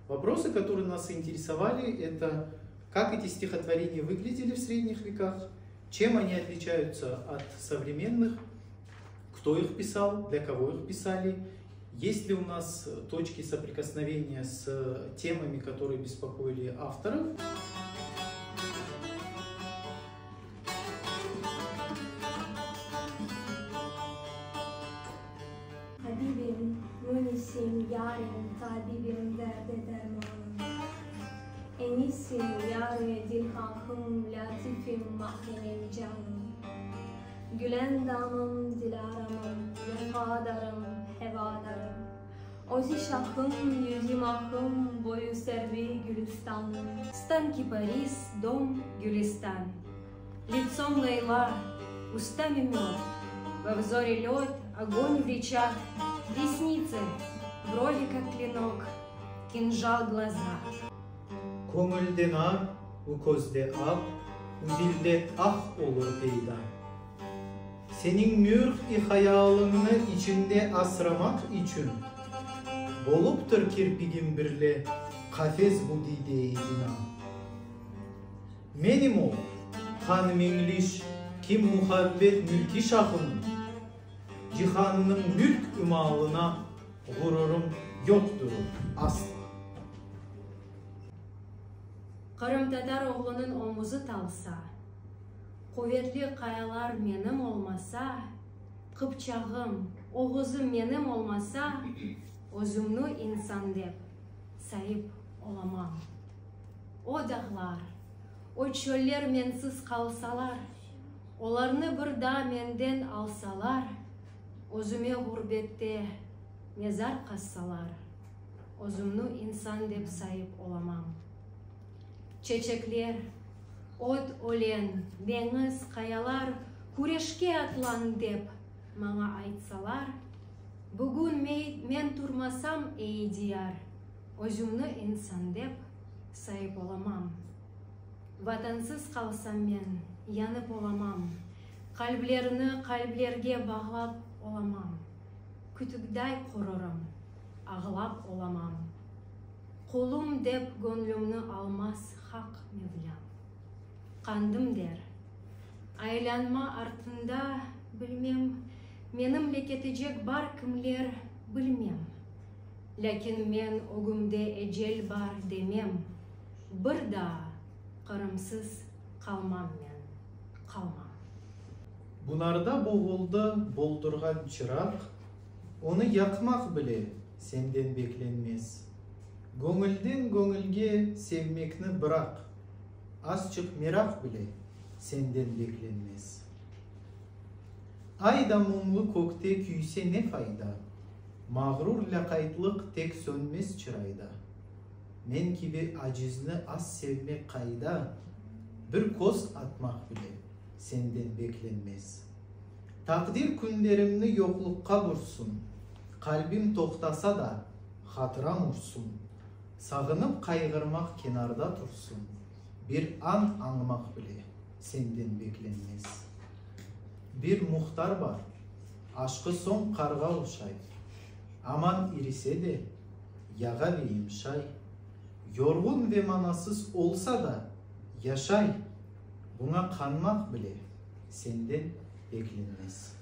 Вопросы, которые нас интересовали, это как эти стихотворения выглядели в средних веках, чем они отличаются от современных, кто их писал, для кого их писали, есть ли у нас точки соприкосновения с темами, которые беспокоили авторов. Habibim, munisim, yarim, tabibim, derde dermanım. Enisim, yar-ı dilhahım, lâtifim, mahremim, canım. Gülendamım, Dilâramım, vefadarım, hevadarım. Özi şahım, yüzi mahım, boyu servi, gülistanım. Стан кипарис, дом, гюлистан. Лицом Лейла, устами мед, Во взоре лед, огонь в речах, Ресницы, брови, как клинок, Кинжал глаза. Köñülde nar, u közde ab, u dilde ah olur peyda. Seniñ mürh-i hayalıñnı içinde asramaq içün, Boluptır kirpigim birle qafes bu dide-i bina. Menim o, han Meñliş, kim muhabbet mülki şahım, Cihannıñ mülk-ü malına ğururım yoqtır asla. Qırımtatar oğlunıñ omuzı talsa, Quvetli qayalar menim olmasa, Qıpçağım, oğuzım menim olmasa, Özümni insan dep sayıp olamam. O dağlar, o çöller mensiz qalsalar, Olarnı bir daa menden alsalar, Özüme ğurbette mezar qazsalar, Özümni insan dep sayıp olamam. Çeçekler, ot-ölen, deñiz, qayalar Küreşke atlan dep maña aytsalar, Bugün men turmasam, ey diyar, Özümni insan dep sayıp olamam. Vatansız qalsam men, yanıp olamam, Qalblerni qalblerge bağlap olamam, Kütükday qururım, ağlap olamam. Qulum dep göñlümni almaz Haq Mevlâm. Qandım der. Aylanma artında, bilmem, Menimle ketecek bar kimler, bilmem. Lâkin men ögümde ecel bar demem, Bir daa Qırımsız qalmam men, qalmam. Bunarda boğuldı boldurğan çıraq, Onı yaqmaq bile senden beklenmez. Göñülden göñülge sevmekni bıraq, Azçıq meraq bile senden beklenmez. Ay da muñlı kökte küyse ne fayda, Mağrur lâqaytlıq tek sönmez çırayda. Men kibi acizni az sevmek qayda, Bir köz atmaq bile senden beklenmez. Taqdir künlerimni yoqluqqa bursun, Qalbim toqtasa da, hatıram ursun. Sağınıp qayğırmaq kenarda tursun, Bir an añmaq bile senden beklenmez. Bir muhtar bar, aşqı soñ qarğa oşay, Aman irise de, yağa ve yımşay. Yorğun ve manasız olsa da, yaşay, Buña qanmaq bile senden beklenmez.